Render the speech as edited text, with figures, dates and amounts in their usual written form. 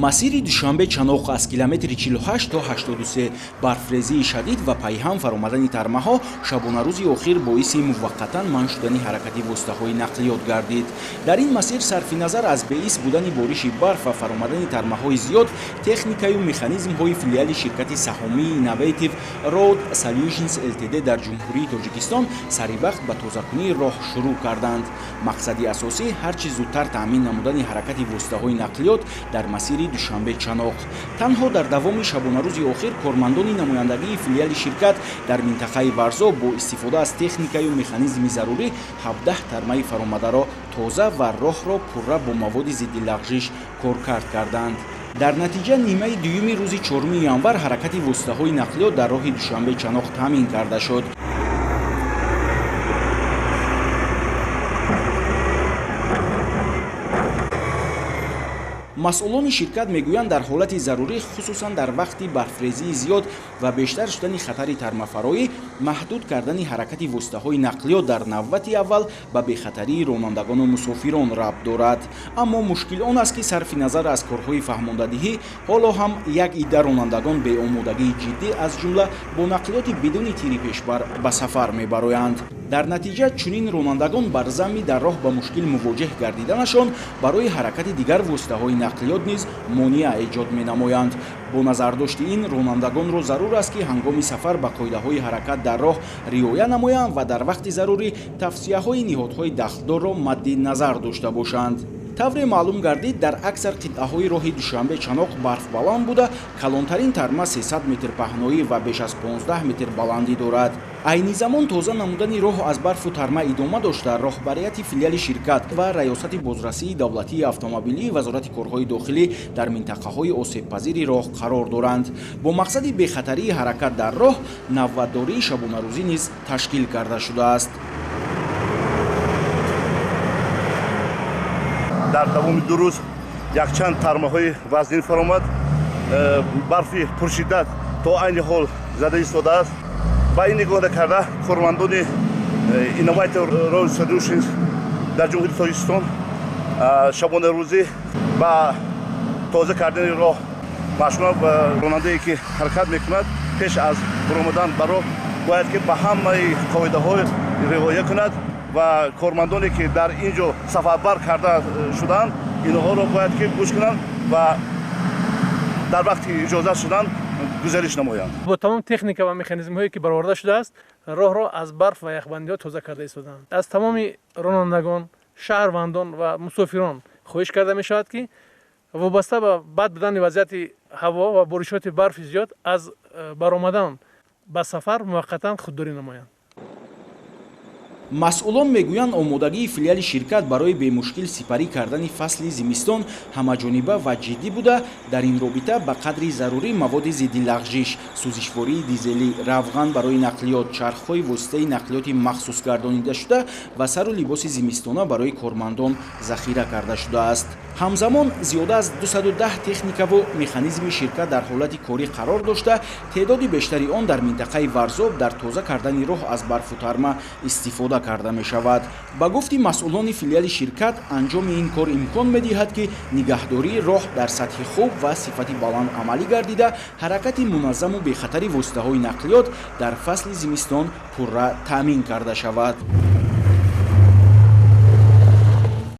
Масири Душанбе Чаноқ аз километри 48 то 83 барфрезии шадид ва пайҳам фаромадани тармаҳо шабонарӯзи охир боиси муваққатан манъ шудани ҳаракати воситаҳои нақлиёт гардид. Дар ин масир сарфи назар аз беис будани бориши барф ва фаромадани тармаҳои зиёд, техникаю механизмҳои филиали ширкати саҳомии Innovative Road Solutions Ltd дар Ҷумҳурии Тоҷикистон саривақт ба тозакунии роҳ шурӯъ карданд. Мақсади асосӣ ҳар чӣ зудтар таъмин намудани ҳаракати воситаҳои нақлиёт дар масири Душанбе Чаноқ. Танҳо дар давоми шабонарӯзи охир кормандони намояндагии филиали ширкат дар минтақаи Варзоб бо истифода аз техникаю механизми зарурӣ 17 тармаи фаромадаро тоза ва роҳро пурра бо маводи зидди лағжиш коркард карданд. Дар натиҷа нимаи дуюми рӯзи 4 январ ҳаракати воситаҳои нақлиёт дар роҳи Душанбе Чаноқ таъмин карда шуд. Масъулони ширкат мегӯянд, дар ҳолати зарурӣ, хусусан дар вақти барфрезии зиёд ва бештар шудани хатари тармафароӣ, маҳдуд кардани ҳаракати воситаҳои нақлиёт дар навбати аввал ба бехатарии ронандагону мусофирон рабт дорад. Аммо мушкил он аст, ки сарфи назар аз корҳои фаҳмондадиҳӣ, ҳоло ҳам як идда ронандагон беомодагии ҷиддӣ, аз ҷумла бо нақлиёти бидуни тири пешбар ба сафар мебароянд. Дар натиҷа чунин ронандагон бар замми дар роҳ ба мушкил мувоҷеҳ гардиданашон барои ҳаракати дигар воситаҳои нақлиёт низ монеа эҷод менамоянд. Бо назардошти ин ронандагонро зарур аст, ки ҳангоми сафар ба қоидаҳои ҳаракат дар роҳ риоя намоянд ва дар вақти зарурӣ тавсияҳои ниҳодҳои дахлдорро мадди назар дошта бошанд. Тавре маълум гардид, дар аксар қитъаҳои роҳи Душанбе Чаноқ барф баланд буда, калонтарин тарма 300 метр паҳноӣ ва беш аз 15 метр баландӣ дорад. Айни замон тоза намудани роҳ аз барфу тарма идома дошта, роҳбарияти филиали ширкат ва Раёсати бозрасии давлатии автомобилии Вазорати корҳои дохилӣ дар минтақаҳои осебпазири роҳ қарор доранд. Бо мақсади бехатарии ҳаракат дар роҳ навбатдории шабонарӯзӣ низ ташкил карда шудааст. Дар давоми 2 рӯз якчанд тармаҳои вазнин фаромад, барфи пуршиддат то айни ҳол зада истодааст. Ба ин нигоҳ карда кормандони Innovative Road Solutions дар Ҷумҳурии Тоҷикистон шабонарӯзӣ ба тоза кардани роҳ машғуланд. Ронандае ки ҳаракат мекунад, пеш аз баромадан ба роҳ бояд ки ба ҳамаи қоидаҳо риоя кунад ва кормандоне ки дар ин ҷо сафарбар карда шуданд, инҳоро бояд ки гӯш кунанд ва дар вақти иҷозат шудан гузариш намоянд. Бо тамом техника ва механизмҳое ки бароварда шудааст, роҳро аз барф ва яхбандиҳо тоза карда истоданд. Аз тамоми ронандагон, шаҳрвандон ва мусофирон хоҳиш карда мешавад, ки вобаста ба бад будани вазъияти ҳаво ва боришоти барфи зиёд аз баромадан ба сафар муваққатан худдорӣ намоянд. Масъулон мегӯянд, омодагии филиали ширкат барои бемушкил сипарӣ кардани фасли зимистон ҳамаҷониба ва ҷиддӣ буда, дар ин робита ба қадри зарурӣ маводи зидди лағжиш, сӯзишвории дизелӣ, равған барои нақлиёт, чархҳои воситаи нақлиёти махсус гардонидашуда ва сару либоси зимистона барои кормандон захира карда шудааст. Ҳамзамон зиёда аз 210 техникаву механизми ширкат дар ҳолати корӣ қарор дошта, теъдоди бештари он дар минтақаи Варзоб дар тоза кардани роҳ аз барфу тарма истифода карда мешавад. Ба гуфти масъулони филиали ширкат, анҷоми ин кор имкон медиҳад, ки нигаҳдории роҳ дар сатҳи хуб ва сифати баланд амалӣ гардида, ҳаракати муназзаму бехатари воситаҳои нақлиёт дар фасли зимистон пурра таъмин карда шавад.